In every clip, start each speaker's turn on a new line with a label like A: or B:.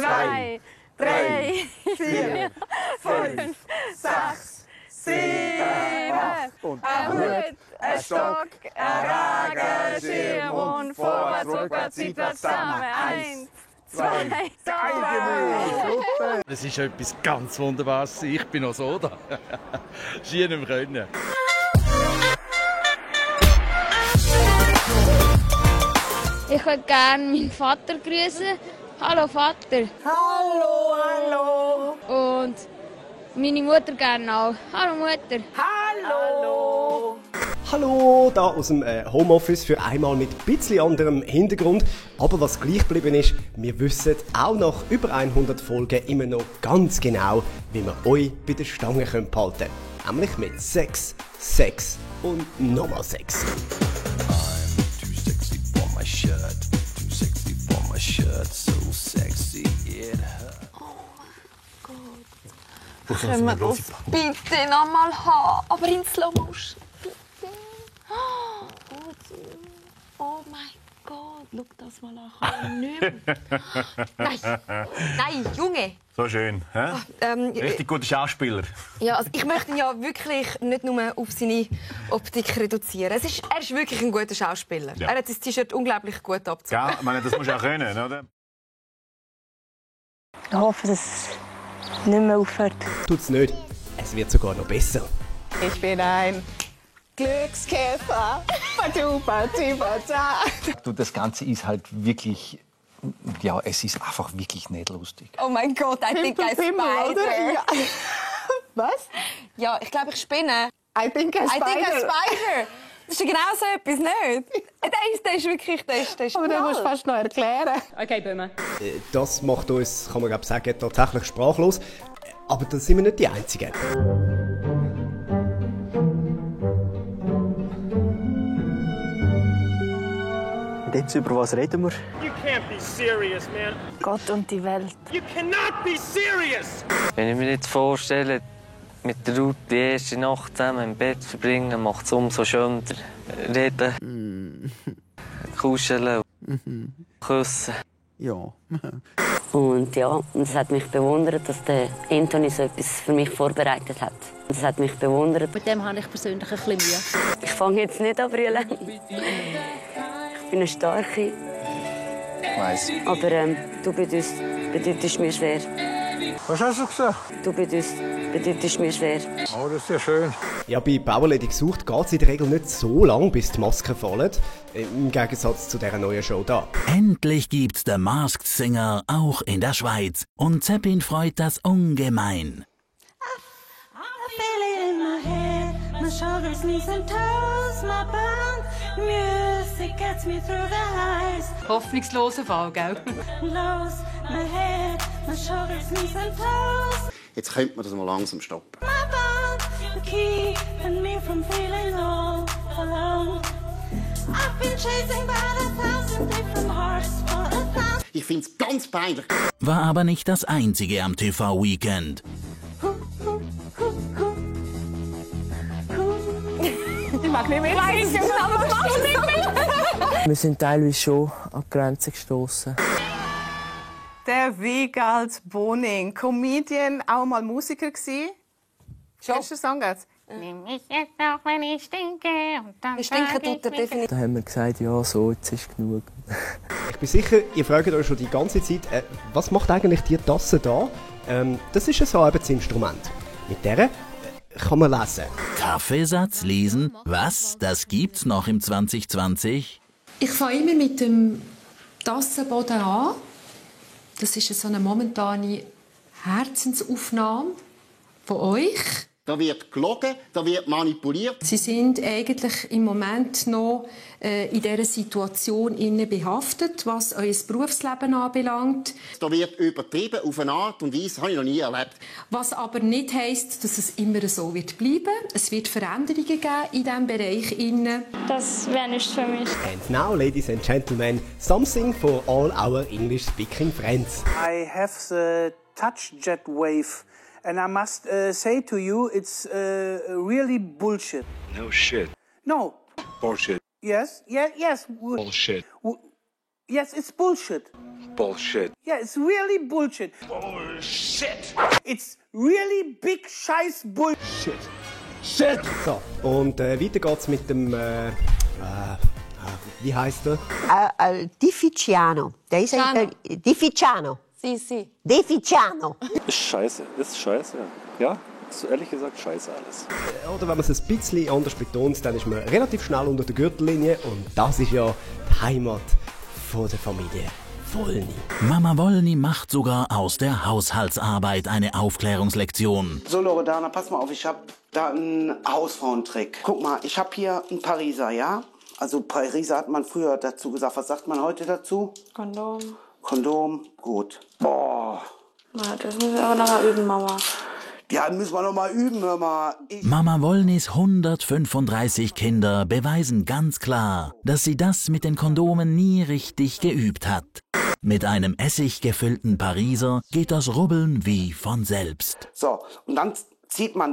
A: 2, 3, 4, 5, 6, 7. Ein Hut, ein Stock, ein Regenschirm und vorwärts, rückwärts, seitwärts zusammen. 1, 2, 3.
B: Es ist etwas ganz Wunderbares. Ich bin noch so da. Ski nicht mehr können.
C: Ich würde gerne meinen Vater grüßen. Hallo Vater.
A: Hallo, hallo.
C: Und meine Mutter gerne auch. Hallo Mutter.
A: Hallo.
D: Hallo, da aus dem Homeoffice für einmal mit ein bisschen anderem Hintergrund. Aber was gleich geblieben ist, wir wissen auch nach über 100 Folgen immer noch ganz genau, wie wir euch bei der Stange behalten können. Nämlich mit Sex, Sex und nochmal Sex.
A: Können wir das bitte nochmal haben? Aber in Slow Motion. Bitte. Oh mein Gott, schau das mal an. Kann ich nicht mehr. Nein, Junge.
E: So schön, hä? Richtig guter Schauspieler.
A: Ja, also ich möchte ihn ja wirklich nicht nur auf seine Optik reduzieren. Er ist wirklich ein guter Schauspieler. Ja. Er hat sein T-Shirt unglaublich gut abgezogen.
E: Ja, ich meine, das musst du auch können, oder?
F: Ich hoffe, dass es nicht mehr aufhört.
D: Tut's nicht. Es wird sogar noch besser.
G: Ich bin ein Glückskäfer.
H: Das Ganze ist halt wirklich, ja, es ist einfach wirklich nicht lustig.
A: Oh mein Gott, I think I spider.
G: Ja. Was?
A: Ja, ich glaube, ich spinne.
G: I think I spider.
A: Das ist ja genau so etwas, nicht? Der ist wirklich, der ist
G: Aber den musst du fast noch erklären.
F: Okay, Böhme.
D: Das macht uns, kann man sagen, tatsächlich sprachlos. Aber da sind wir nicht die Einzigen.
H: Und jetzt über was reden wir?
I: You can't be serious, man.
F: Gott und die Welt.
I: You cannot be serious.
J: Wenn ich mir jetzt vorstelle, mit der Ruth die erste Nacht zusammen im Bett verbringen, macht es umso schöner. Reden, kuscheln, küssen.
H: Ja.
F: Und ja, es hat mich bewundert, dass der Anthony so etwas für mich vorbereitet hat. Es hat mich bewundert.
C: Mit dem habe ich persönlich ein bisschen Mühe.
F: Ich fange jetzt nicht an brüllen. Ich bin eine Starke.
H: Ich weiss.
F: Aber du bedeutest mir schwer.
H: Was hast du gesagt?
F: Du bedeutest mir schwer.
H: Oh, das ist ja schön.
D: Ja, bei Bauerledig gesucht geht es in der Regel nicht so lang, bis die Masken fallen. Im Gegensatz zu dieser neuen Show da.
K: Endlich gibt's The Masked Singer auch in der Schweiz. Und Zeppin freut das ungemein.
C: Hoffnungsloser Fall, gell?
L: Jetzt könnte man das mal langsam stoppen. Ich finde es ganz peinlich.
K: War aber nicht das einzige am TV-Weekend.
G: Ich mag nicht mehr.
F: Wir sind teilweise schon an die Grenze gestoßen.
G: Der Wiegald Boning, Comedian, auch mal Musiker gsi. Kennst du den Song jetzt?
A: Nimm mich jetzt auch, wenn ich stinke. Und dann stinken tut er definitiv.
F: Da haben wir gesagt, ja, so, jetzt ist genug.
D: Ich bin sicher, ihr fragt euch schon die ganze Zeit, was macht eigentlich die Tasse da? Das ist so ein Instrument. Mit der kann man lesen.
K: Kaffeesatz lesen? Was? Das gibt's noch im 2020?
M: Ich fange immer mit dem Tassenboden an. Das ist so eine momentane Herzensaufnahme von euch.
L: Da wird gelogen, da wird manipuliert.
M: Sie sind eigentlich im Moment noch in dieser Situation behaftet, was euer Berufsleben anbelangt.
L: Da wird übertrieben auf eine Art und Weise, das habe ich noch nie erlebt.
M: Was aber nicht heisst, dass es immer so wird bleiben. Es wird Veränderungen geben in diesem Bereich.
C: Das wäre nichts für mich.
D: And now, ladies and gentlemen, something for all our English-speaking friends.
I: I have the touch jet wave. And I must say to you, it's really bullshit.
B: No shit.
I: No.
B: Bullshit.
I: Yes.
B: Bullshit.
I: Yes, it's bullshit.
E: Bullshit.
I: Yeah, it's really bullshit.
E: Bullshit.
I: It's really big scheiß Bullshit.
D: Shit! So, und weiter geht's mit dem, wie heisst er?
N: Deficiano. Der ist Deficiano.
A: Si.
N: Deficiano.
H: Ist scheiße, ja. Ist ehrlich gesagt scheiße alles.
D: Oder wenn man es ein bisschen anders betont, dann ist man relativ schnell unter der Gürtellinie und das ist ja die Heimat von der Familie Wollny.
K: Mama Wollny macht sogar aus der Haushaltsarbeit eine Aufklärungslektion.
O: So, Loredana, pass mal auf, ich habe da einen Hausfrauentrick. Guck mal, ich habe hier einen Pariser, ja? Also Pariser hat man früher dazu gesagt. Was sagt man heute dazu? Kondom, gut. Boah.
P: Na, das müssen wir aber noch mal üben, Mama.
O: Ja, müssen wir noch mal üben, hör mal.
K: Mama Wollnys 135 Kinder beweisen ganz klar, dass sie das mit den Kondomen nie richtig geübt hat. Mit einem essiggefüllten Pariser geht das Rubbeln wie von selbst.
O: So, und dann zieht man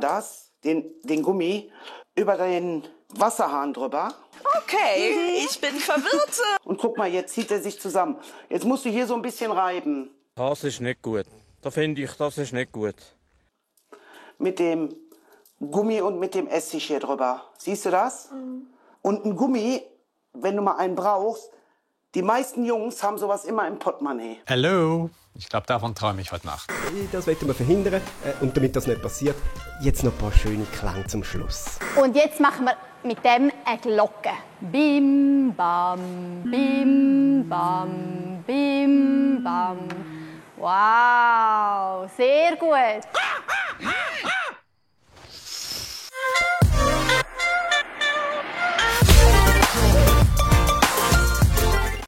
O: den Gummi, über den Wasserhahn drüber.
P: Okay, ich bin verwirrt.
O: Und guck mal, jetzt zieht er sich zusammen. Jetzt musst du hier so ein bisschen reiben.
B: Das ist nicht gut. Da finde ich, das ist nicht gut.
O: Mit dem Gummi und mit dem Essig hier drüber. Siehst du das? Und ein Gummi, wenn du mal einen brauchst, die meisten Jungs haben sowas immer im Portemonnaie.
Q: Hallo. Ich glaube, davon träume ich heute Nacht.
D: Das wollen wir verhindern. Und damit das nicht passiert, jetzt noch ein paar schöne Klänge zum Schluss.
R: Und jetzt machen wir mit dem eine Glocke. Bim, bam, bim, bam, bim, bam. Wow, sehr gut.